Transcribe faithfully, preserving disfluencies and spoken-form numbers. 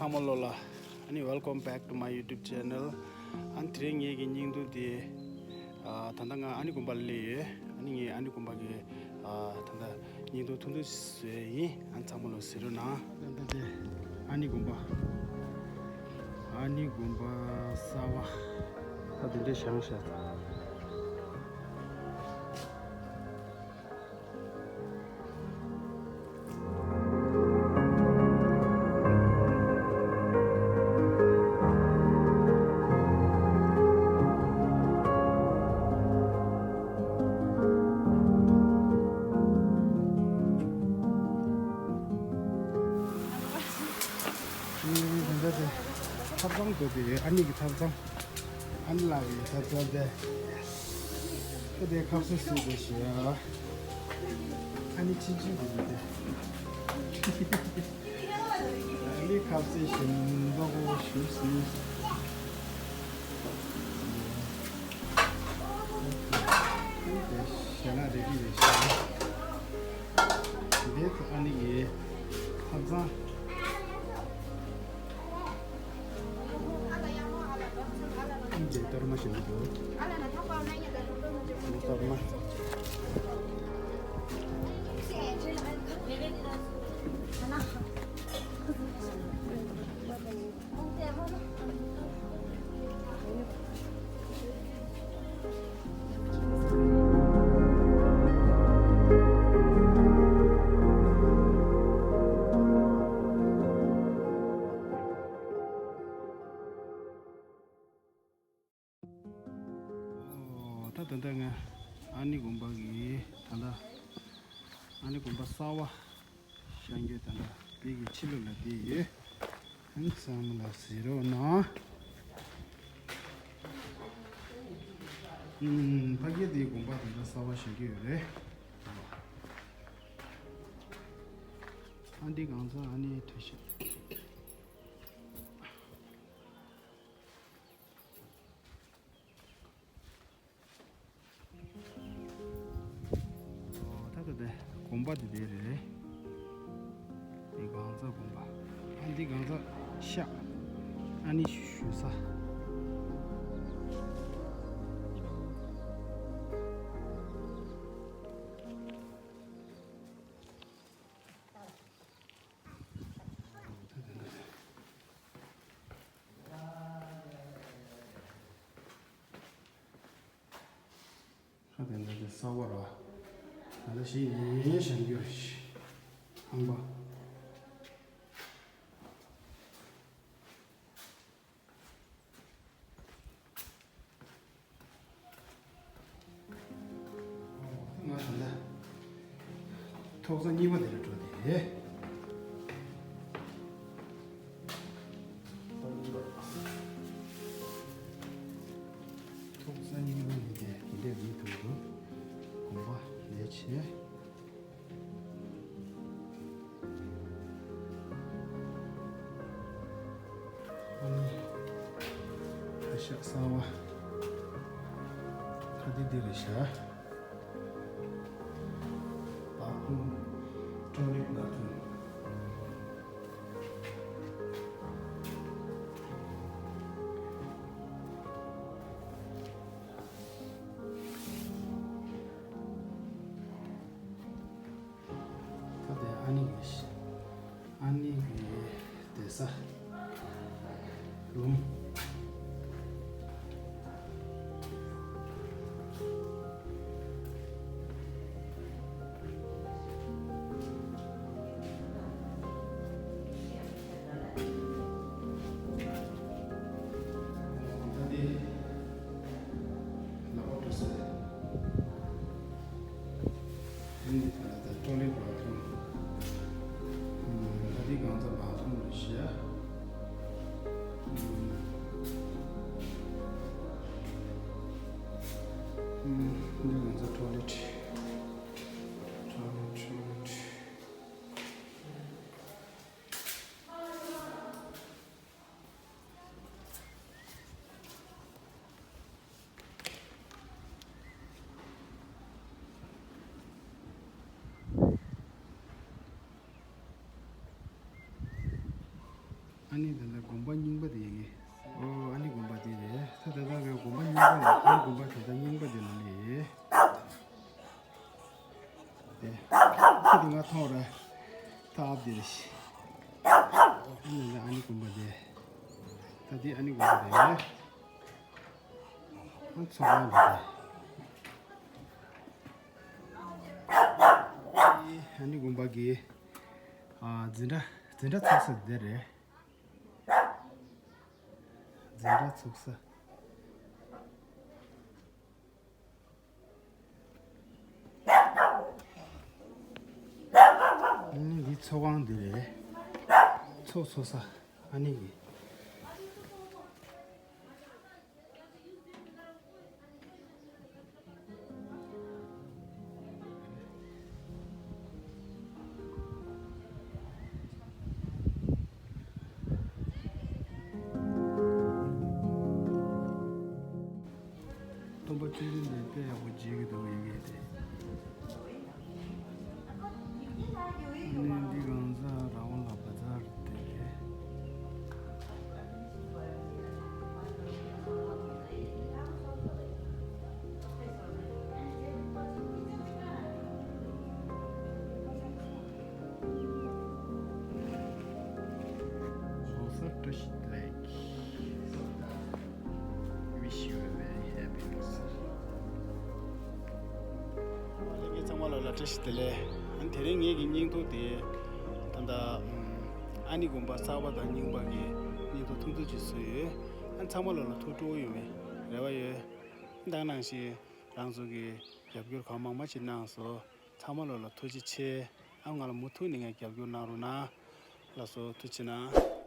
ཚང་མ་ལོ་ལ། ཨ་ནི། Welcome back to my YouTube channel. ཨ་ནི་དེ་རིང་ངེད་ཀྱི་བརྙན་ཐུང་དེ། ཨ། ད་ལྟ་ང་ཨ་ནི་དགོན་པ་ལ་སླེབས་ཡོད། ཨ་ནི་ངས་ཨ་ནི་དགོན་པ་གི། ཨ། ད་ལྟ་བརྙན་ཐུང་ཐུང་ཐུང་བཟོས་ཡིན། ཨ་ནི་ཚང་མ་ལོ་གཟིགས་རོགས་གནང་། ད་ལྟ་དེ་ཨ་ནི་དགོན་པ། ཨ་ནི་དགོན་པ་གསར་པ། ད་དེ་འདྲས་བཞེངས་ཤག་ཨེ། ད་ལྟ་དེ་ཐབ་ཚང་དུ་དེ་ཨ་ནི་གི་ཐབ་ཚང་། ཨ་ནི་ལགས་ཀྱི་ཐབ་ཚང་དེ། ཨ་དེ་ཁབ་སེ་སུ་དེ་ཞེས། ཨ་ནི་ཆིན་ཆིན་དེ་དེ། ཨ་ནི་ཁབ་སེ་ཞིམ་མདོག་པོ་ཞུ་སི། དེ་ཞེ་ལ་རེ་གི་རེ་ཞེ། དེ་ཨ་ནི་གི་ཐབ་ཚང་། ཨིན་ཇི་ཏར་མ་ཞིག་འདུག་ཏར་མ། ཨོ། ད་ད་ལྟ་ང་ཨ་ནི་དགོན་པ་གི། ད་ལྟ་ཨ་ནི་དགོན་པ་གསར་པ་བཞེངས་རྒྱུ། ད་ལྟ་དེ་གི་ཕྱི་ལོགས་ལ་བསྡད་ཡོད། ཨ་ནི་ཚང་མ་ལ་གཟིགས་རོགས་གནང་། ཨུམ། ཕ་གི་དེའི་དགོན་པ་ད་ལྟ་གསར་པ་བཞེངས་ཀྱི་ཡོད་རེད། ཨ་འདི་གང་ཚང་ཨ་ནི་ཐུ་ཤ། ཨོ། ད་ལྟ་དེ་དགོན་པ་དེ་དེ་རེད། འདི་གང་ཚང་དགོན་པ། ཨ་འདི་གང་ཚང་ཤག་ཨ་ནི་ཞུ་ས། ཁ་དེ་འདྲ་དེ་གསར་པ་ར། ད་ལྟ་ཞིག་ཡིན་བཞེངས་རྒྱུ་རེད། ཁང་པ། ང་ད་ལྟ་ཐོག་ས་གཉིས་པ་དེ་ལ་འགྲོ་དེ། ཐོག་ས་གཉིས་པ་ནི་དེ་དེ་འདྲ་མི་ཐུབ་འདུག་དགོན་པ་ལས་བྱེད། ཨ་ནི་ཁ་ཤགས་གསར་པ། ཁ་འདི་འདི་རེད་ཤག bathroom, toilet bathroom. ད་དེ་ཨ་ནི་གི་ཨ་ནི་གི་བསྡད་ས། རུམ། ད་དེ་ལག་པ་འགྲོ་ས་རེད། ཨ་ནི་ད་ལྟ་ཊོ་ལེཊ་བྷ་ཐི་རུམ། ཨ་ནི་གང་ཚང་བྷ་ཐི་རུམ་རེད་ཤག་ཨ་ནི་གང་ཚང་ཊོ་ལེཊ། ཊོ་ལེཊ། ཊོ་ལེཊ། ཨ་ནི་ད་ལྟ་དགོན་པ་རྙིང་པ་དེ་ཡིན་གི། ཨོ་ཨ་ནི་དགོན་པ་དེ་རེད། ད་ད་ལྟ་ང་དགོན་པ་རྙིང་པ་ལ། ཨ་ནི་དགོན་པ་ད་ལྟ་རྙིང་པ་དེ་ལ་ལས། དེ་ཁྱེད་དེ་ང་མཐོང་ར། ད་ཨབ་དེ་རེད། ཨ་ནི་ད་ཨ་ནི་དགོན་པ་དེ། ད་དེ་ཨ་ནི་དགོན་པ་དེ་རེད། ཨ་ཚོགས་ཁང་དེ་རེད། ཨ་ནི་དགོན་པ་གི་ཨ་འཛིན་གྲྭ་འཛིན་གྲྭ་ཚོགས་ས་དེ་རེད། འཛིན་གྲྭ་ཚོགས་ས། ཨ་ནི་འདི་ཚོགས་ཁང་འདི་རེད། ཚོགས་ཚོགས་ས། ཨ་ནི་གི། སྟོན་པ་བཅུ་བདུན་དེ་དཔེ་ཡག་པོ་མཇལ་གྱི་འདུག་ཡི་གེ་དེ། ནས་འདི་གང་ཟག་རང་དབང་ལ་བ་ཛར་དེ་རེད། ལྷག་དཀར་བཀྲ་ཤིས་བདེ་ལེགས། Wish you a very happy Losar. ལྷན་རྒྱས་ཚང་མ་ལོ་ལ་བཀྲ་ཤིས་བདེ་ལེགས། ཨ་ནི་དེ་རིང་ངེད་ཀྱི་བརྙན་ཐུང་དེ་ད་ལྟ་ཨ་ནི་དགོན་པ་གསར་པ་དང་རྙིང་པ་གི་བརྙན་ཐུང་ཐུང་ཐུང་ཅིག་བཟོས་ཡོད། ཨ་ནི་ཚང་མ་ལོ་ལ་ཐུགས་སྤྲོ་བོ་ཡོང་བའི་རེ་བ་ཡོད། ད་ག་ནང་བཞིན་རང་ཚོ་གི་རྒྱབ་སྐྱོར་གང་མང་མང་ཅིག་གནང་སོང་། ཚང་མ་ལོ་ལ་ཐུགས་རྗེ་ཆེ། ཨ་ང་ལ་མུ་མཐུད་ནས་ངས་རྒྱབ་སྐྱོར་གནང་རོགས་གནང་། ལགས་སོ། ཐུགས་རྗེ་གནང་།